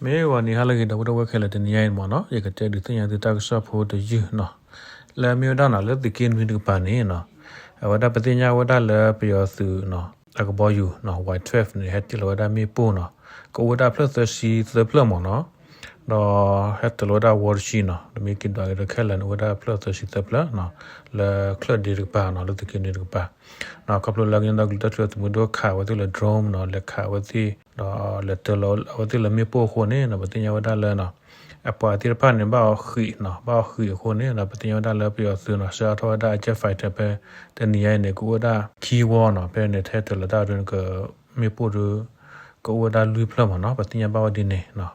မ့ၢ်ဂီၤနံၤဟါလၢအဂ့ၤ ဒီပုၢ်ဝဲၢ်ခဲလၢာ် တနံၤညါအံၤန့ၣ်မ့ၢ်နီၤ ယကတဲဒုးသ့ၣ်ညါသုတၢ်ကစီၣ်ဖိတယုၢ်နီၤ, လၢအမ့ၢ်ဝဲဒၣ်နီၤ လၢသုးက့နွံတကပၤန့ၣ်နီၤ, အဝဲဒၣ်ပသ့ၣ်ညါဝဲဒၣ်လၢပယီၤသုးနီၤ အကဘီယူၤနီၤ ဝဲးထွဲၣ်န့ၣ် ဟဲတ့ၢ်လီၤဝဲဒၣ်မ့ၣ်ပိၢ်နီၤ, ကအိၣ်ဝဲဒၣ်ဖျၢၣ်သၢဆံသၢဖျၢၣ်မ့ၢ်နီၤ, ဒီးဟဲတ့ၢ်လီၤဝဲဒၣ်ဝီတဆံနီၤ, ဒီးမ့ၢ်က့ၤဒွးက့ၤဒီးခဲလၢာ်န့ၣ် အိၣ်ဝဲဒၣ်ဖျၢၣ်သၢဆံသၢဖျၢၣ်နီၤ, လၢချၢၣ်ဒ့တကပၤနီၤ လၢသုးက့နွံတကပၤ နီၤ, ခီဖျိလၢကညီဒီကလုာ်တၢ်ထူၣ်ဖျဲးသုးမုၢ်ဒိၣ်ခးအဝဲသ့ၣ်လၢ drone နီၤ လဲၤခးအဝဲသ့ၣ် ဒီးလဲၤတ့ၢ်လီၤအဝဲသ့ၣ်လၢမ့ၣ်ပိၢ်အဃိန့ၣ်နီၤ ပသ့ၣ်ညါဝဲဒၣ်လၢနီၤ အပှၤသ့ၣ်တဖၣ်န့ၣ် ဘၣ်အီၤဃံးနီၤ ဘၣ်အီၤဃံးအဃိန့ၣ်နီၤ ပသ့ၣ်ညါဝဲဒၣ်လၢပယီၤသုးနီၤ ဆှၢအါထီၣ်ဝဲဒၣ်အ jet fighter ဖဲတနံၤညါအံၤန့ၣ် ကအိၣ်ဝဲဒၣ်ခံဝီနီၤ ဖဲန့ၣ်ထဲတ့ၢ်လီၤတၢ်ဒုးန့ၣ် ကမ့ၣ်ပိၢ်ဒုး ကအိၣ်ဝဲဒၣ်လွံၢ်ဖျၢၣ်မ့ၢ်နီၤ ပသ့ၣ်ညါဘၣ်ဝဲဒ်န့ၣ်နီၤ,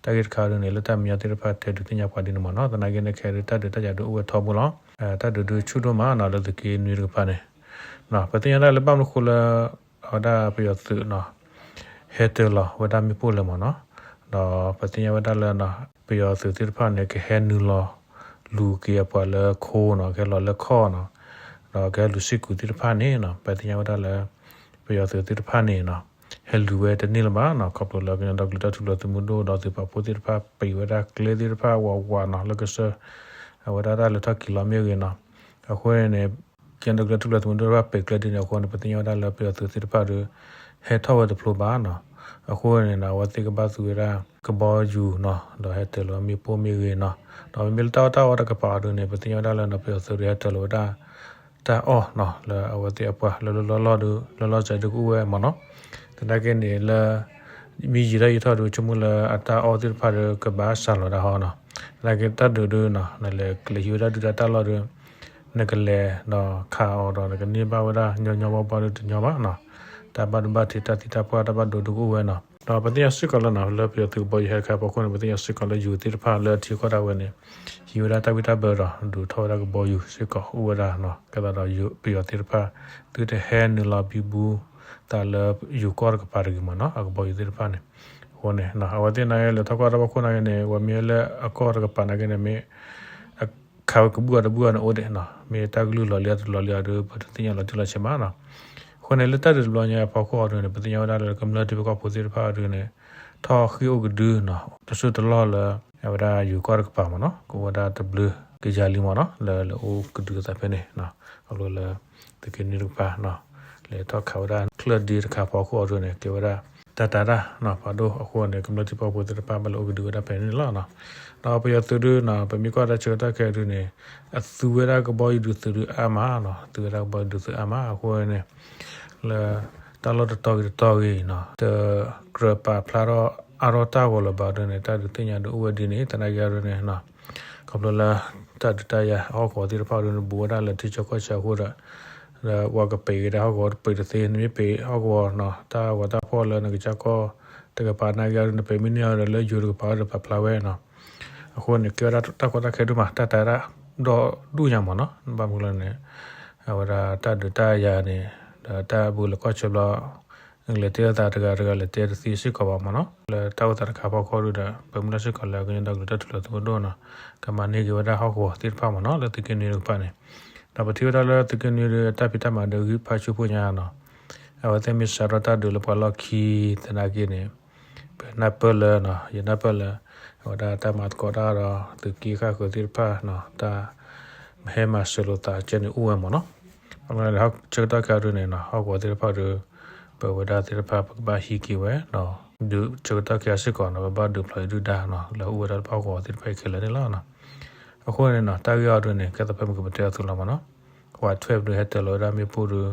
တၢ်ဂ့ၢ်တခါဒုးန့ၣ် လၢတၢ်မဲာ်ညါသ့ၣ်တဖၣ်တဲဒုးသ့ၣ်ညါပှၤဒ်န့ၣ်မ့ၢ်နီၤ သနာ်က့န့ၣ် ခဲအံၤဒုးတၢ်ဒုးတၢ်ယၤဒုးအိၣ်ဝဲထီဘိလီၤ, တၢ်ဒုးဒုးဆူၣ်ဒိၣ်မးနီၤ လၢသုးက့နွံတကပၤန့ၣ် ပသ့ၣ်ညါဒၣ်လၢဘၣ်မနုၤဃိလၢ အဝဲဒၣ်ပယီၤသုးနီၤ ဟဲတ့ၢ်လီၤဝဲဒၣ်မ့ၣ်ပိၢ်လဲၣ်မ့ၢ်နီၤ, ဒီးပသ့ၣ်ညါဝဲဒၣ်လၢနီၤ ပယီၤသုးသ့ၣ်တဖၣ်န့ၣ် ကဟဲနုာ်လီၤလူၤက့ၤအပှၤလၢခိနီၤ ကဟဲလီၤလၢခီၣ်နီၤ, ဒီးကဟဲလူၤစ့ၢ်ကီးသ့ၣ်တဖၣ်န့ၣ်နီၤ ပသ့ၣ်ညါဝဲဒၣ်လၢ ပယီၤသုးသ့ၣ်တဖၣ်န့ၣ်နီၤ ဟဲလူၤဝဲတန့ၢ်လၢၤဘၣ်နီၤ ခီဖျိလၢကညီဒီကလုာ်တၢ်ထူၣ်ဖျဲးသုးမုၢ်ဒိၣ်ဒီးသုးပာ်ဖှိၣ်သ့ၣ်တဖၣ် ပံးဝဲဒၣ်ကျဲသ့ၣ်တဖၣ်ဝးဝးနီၤ လၢကဆှၢ အဝဲဒၣ်တၢ်လဲၤထီၣ်က့ၤလီၤမ့ၢ်ဂ့ၤနီၤ, အဃိန့ၣ် ကညီဒီကလုာ်တၢ်ထူၣ်ဖျဲးသုးမုၢ်ဒိၣ်တဖၣ်ပံးကျဲဒ်န့ၣ်အဃိန့ၣ် ပသ့ၣ်ညါဝဲဒၣ်လၢပယီၤသုးသ့ၣ်တဖၣ်ဒီး ဟဲထီၣ်ဝဲတဖျိဘၣ်နီၤ, အဃိန့ၣ်နီၤ အဝဲသ့ၣ်ကဘၣ်သူဝဲဒၣ်ကဘီယူၤနီၤ ဒီးဟဲတ့ၢ်လီၤမ့ၣ်ပိၢ်မ့ၢ်ဂ့ၤနီၤ, ဒီးမ့မ့ၢ်လၢတၢ်အီၣ်တၢ်အီတကပၤအီၤဒုးန့ၣ် ပသ့ၣ်ညါဝဲဒၣ်လၢနီၤ ပယီၤသုးဒီးဟဲတ့ၢ်လီၤဝဲဒၣ် တၢ်အီၣ်နီၤ လၢအဝဲသ့ၣ်အပှၤလၢလၢလီၢ်လီၢ်ဒီး လၢလီၢ်စဲးဒုးကအိၣ်ဝဲမ့ၢ်နီၤ, သနာ်က့န့ၣ်လၢ မ့ၢ်ယံာ်ထီၣ်ယံာ်ထီၣ်ဒီး ဆိကမိၣ်လၢအတၢ်အီၣ်သ့ၣ်တဖၣ်ဒီးကဘၣ်စှၤလီၤဒၣ်ဟီနီၤ, သနာ်က့တၢ်ဒုးဒုးနီၤ နလဲၤကလဲၤဟံးဝဲဒၣ်ဒုၣ်ဒါတၢ်လီၢ်ဒီး နကလဲၤဒီးခးအီၤဒီး နကန့ၢ်ဘၣ်ဝဲဒၣ်ညီညီဘီဘီဒီးတညီဘၣ်နီၤ, တၢ်ဘၣ်ဒိဘၣ်ထံးတၢ်သံတၢ်ပှၢ်တၢ်ဘၣ်ဒိဒုးကအိၣ်ဝဲနီၤ, ဒီးပသ့ၣ်ညါစ့ၢ်ကီးလၢနီၤ လၢပယီၤသုးကဘီယူၤဟဲတခါအဖီခိၣ်န့ၣ် ပသ့ၣ်ညါစ့ၢ်ကီးလၢယိၤသ့ၣ်တဖၣ်လၢအထံကီၢ်ဒၣ်ဝဲန့ၣ် ဟံးဝဲဒၣ်တၢ်ဘံၣ်တၢ်ဘၢဒီး ဒုးထီၣ်ဝဲဒၣ်ကဘီယူၤစ့ၢ်ကီးအိၣ်ဝဲဒၣ်နီၤ, ကဲသးဒီးပယီၤသ့ၣ်တဖၣ် သုတဟဲနုာ်လီၤဘံဘူသးလၢယိၤကီၢ်တကပၤတဂ့ၤမ့ၢ်နီၤ, အကဘီယူၤသ့ၣ်တဖၣ်န့ၣ်, အဃိန့ၣ် အဝဲသ့ၣ်နာ်က့လၢထီၣ်ကီၢ်တၢ်ဖီခိၣ်နာ်က့န့ၣ် ဝဲမ့ၢ်လၢအကီၢ်တကပၤနာ်က့န့ၣ် မ့ၢ် ခးဝဲကဘုၣ်အီၤတဘုၣ်အီၤန့ၣ်အိၣ်ဒံးနီၤ, မ့ၢ်တၢ်ကလုၢ်လီၤလံတလီၤလံအီၤဒီး ပတသ့ၣ်ညါလီၤတံၢ်လီၤဆဲးဘၣ်နီၤ, အဃိန့ၣ် လၢတၢ်ဒုးတဘျီညါအဖီခိၣ်အီၤဒုးန့ၣ် ပသ့ၣ်ညါဝဲဒၣ်လၢကမျၢၢ်ထံဖိကီၢ်ဖိသ့ၣ်တဖၣ်အီၤဒုးန့ၣ် ထီၣ်ဃ့ၢ်အိၣ်ကဒုနီၤ, တစိၢ်တလီၢ်လၢ အဝဲဒၣ်ယိၤကီၢ်တကပၤမ့ၢ်နီၤ, ကအိၣ်ဝဲဒၣ်တဘျုးကယၤလံမ့ၢ်နီၤ, လၢလၢအိၣ်ကဒုအသးဖဲန့ၣ်, ခီဖျိလၢ သုးက့နွံတကပၤနီၤ, လဲၤထီၣ်ခးဝဲဒၣ်ချၢၣ်ဒ့တခါဖီခိၣ်အီၤဒုးန့ၣ် ကဲဝဲဒၣ် တၢ်တၤတၢ်နီၤ ဖးဒိၣ်အဃိန့ၣ် ကမျၢၢ်ထံဖိကီၢ်ဖိသ့ၣ်တဖၣ်ဘၣ်လဲၤအိၣ်ကဒုဝဲဒၣ်ဖဲန့ၣ်လီၤနီၤ, ဒီးပယီၤသုးဒုနီၤ ပမ့ၢ်ကွၢ်တၢ်ဆၢကတီၢ်ခဲအံၤဒုးန့ၣ် အသူဝဲဒၣ်ကဘီယူၤဒုးသုးဒုးအါမးနီၤ, သူဝဲဒၣ်ကဘီယူၤဒုးသုးအါမးအဃိန့ၣ် လၢ တၢ်လီၢ်တတီၤဂ့ၤတတီၤဂ့ၤနီၤ တကြၢးပာ်ဖျါထီၣ်အါထီၣ်တၢ်ဂီၤလၢၤဘၣ်ဒုးန့ၣ် တၢ်ဒုးသ့ၣ်ညါဒုးအိၣ်ဝဲဒ်န့ၣ် သနာ်က့အီၤဒုးန့ၣ် ခီဖျိလၢ တၢ်ဒုးတၢ်ယၤဟီၣ်ကဝီၤသ့ၣ်တဖၣ်ဒုးန့ၣ် ဘူးဝဲဒၣ်လၢထံဆၢကီၢ်ဆၢအဃိဒီး ဒီးပှၤကပံးက့ၤတၢ်ဟီၣ်ကဝီၤတပံးတသ့ နမ့ၢ်ပံးဟီၣ်ကဝီၤနီၤ တၢ်ဂီၤတၢ်ဖီၣ်လၢနကစၢ်ကီၢ်တကပၤနာ်က့အီၤဒုး နပံးမ့ၢ်န့ၢ်အီၤဒီးလၢယိၤတကပၤအီၤဒီးပာ်ဖျါဝဲနီၤ အဃိန့ၣ် ကဲဝဲဒၣ်တၢ်ကီတၢ်ခဲဒိၣ်မး တၢ်တၤတၢ်ဒီဒူၣ်ညါမ့ၢ်နီၤ ဘၣ်မနုၤလဲၣ်န့ၣ် အဝဲဒၣ်တၢ်ဒုးတၢ်ယၤန့ၣ် ဒီးတၢ်ဘူးလၢကီၢ်ဆၢဘျီ နကလဲၤတဲအသးတဂၤတဂၤလဲၤတဲတသ့စ့ၢ်ကီးဘၣ်မ့ၢ်နီၤ လၢတၢ်အိၣ်သးတခါဖီခိၣ်ဒုးဒီး ပမုၢ်လၢ်စ့ၢ်ကီးလၢကညီဒီကလုာ်တၢ်ထူၣ်ဖျဲးသုးမုၢ်ဒိၣ်နီၤ ကမၤန့ၢ်က့ၤဝဲဒၣ်ဟီၣ်ကဝီၤသ့ၣ်တဖၣ်မ့ၢ်နီၤ လၢသုးက့နွံတကပၤန့ၣ် ဒီးပထံၣ်ဝဲဒၣ်လၢသုးက့နွံဒီးတၢ်ဖံးတၢ်မၤဒီးဂံၢ်ဖးဆူၣ်ဖိညါနီၤ အဝဲသ့ၣ်မ့ၢ်စးထီၣ်တၢ်ဒုးလၢပှၤလီၢ်ခံသနာ်က့န့ၣ် ပနၢ်ပၢၢ်လၢ ယနၢ်ပၢၢ်လၢ အဝဲဒၣ်တၢ်မၤသကိးတၢ်ဒီး သုးက့ဃၣ်ဃၢၤသ့ၣ်တဖၣ်နီၤ တၢ် မဟဲမၤစၢၤလိာ်သးကဲန့ၣ်အိၣ်ဝဲမ့ၢ်နီၤ အဃိန့ၣ် ဆၢကတီၢ်ခဲအံၤဒုးန့ၣ်နီၤ ဟီၣ်ကဝီၤသ့ၣ်တဖၣ်ဒီး ပဝဲဒၣ်သ့ၣ်တဖၣ် ပကဘၣ်ဟံးက့ၤဝဲဒီး ဒုးဆၢကတီၢ်ခဲအံၤစ့ၢ်ကီးနီၤ ပဘၣ်ဒုးဖျိးဒုၣ်ဒါနီၤ လၢအိၣ်ဝဲဒၣ်လၢပဟီၣ်ကဝီၤသ့ၣ်တဖၣ်အံၤခဲလၢာ်န့ၣ်လီၤ. အဃိန့ၣ်နီၤ တၢ်ဂ့ၢ်အီၤဒုးန့ၣ် ကဲသးဖဲမုၢ်ကပတဲအီၤသုလီၤမ့ၢ်နီၤ ဝးထွဲၣ်ဒုးဟဲတ့ၢ်လီၤဝဲဒၣ်မ့ၣ်ပိၢ်ဒုး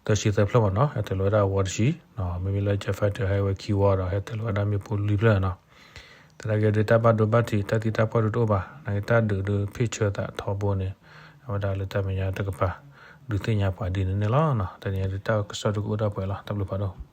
သၢဆံသၢဖျၢၣ်မ့ၢ်နီၤ ဟဲတ့ၢ်လီၤဝဲဒၣ်ဝီတဆံ မ့မ့ၢ်လၢ jet fighter ဟဲဝဲခံဝီဒီး ဟဲတ့ၢ်လီၤဝဲဒၣ်မ့ၣ်ပိၢ်လွံၢ်ဖျၢၣ်နီၤ သနာ်က့ဒုးတၢ်ဘၣ်ဒိဘၣ်ထံး တၢ်သံတၢ်ပှၢ်ဒုးတအိၣ်ဘၣ် နာ်က့တၢ်ဒုးဒုးဖ့ၣ်ဆၢသးထီဘိန့ၣ် အဝဲဒၣ်လၢတၢ်မဲာ်ညါတကပၤ ဒုးသ့ၣ်ညါပှၤဒ်န့ၣ်န့ၣ်လီၤ. တနံၤအံၤဒုးတၢ်ကစီၣ်ဒုးကအိၣ်ဒၣ်ပှဲၤလီၤ. တၢ်ဘျုးဖးဒိၣ်.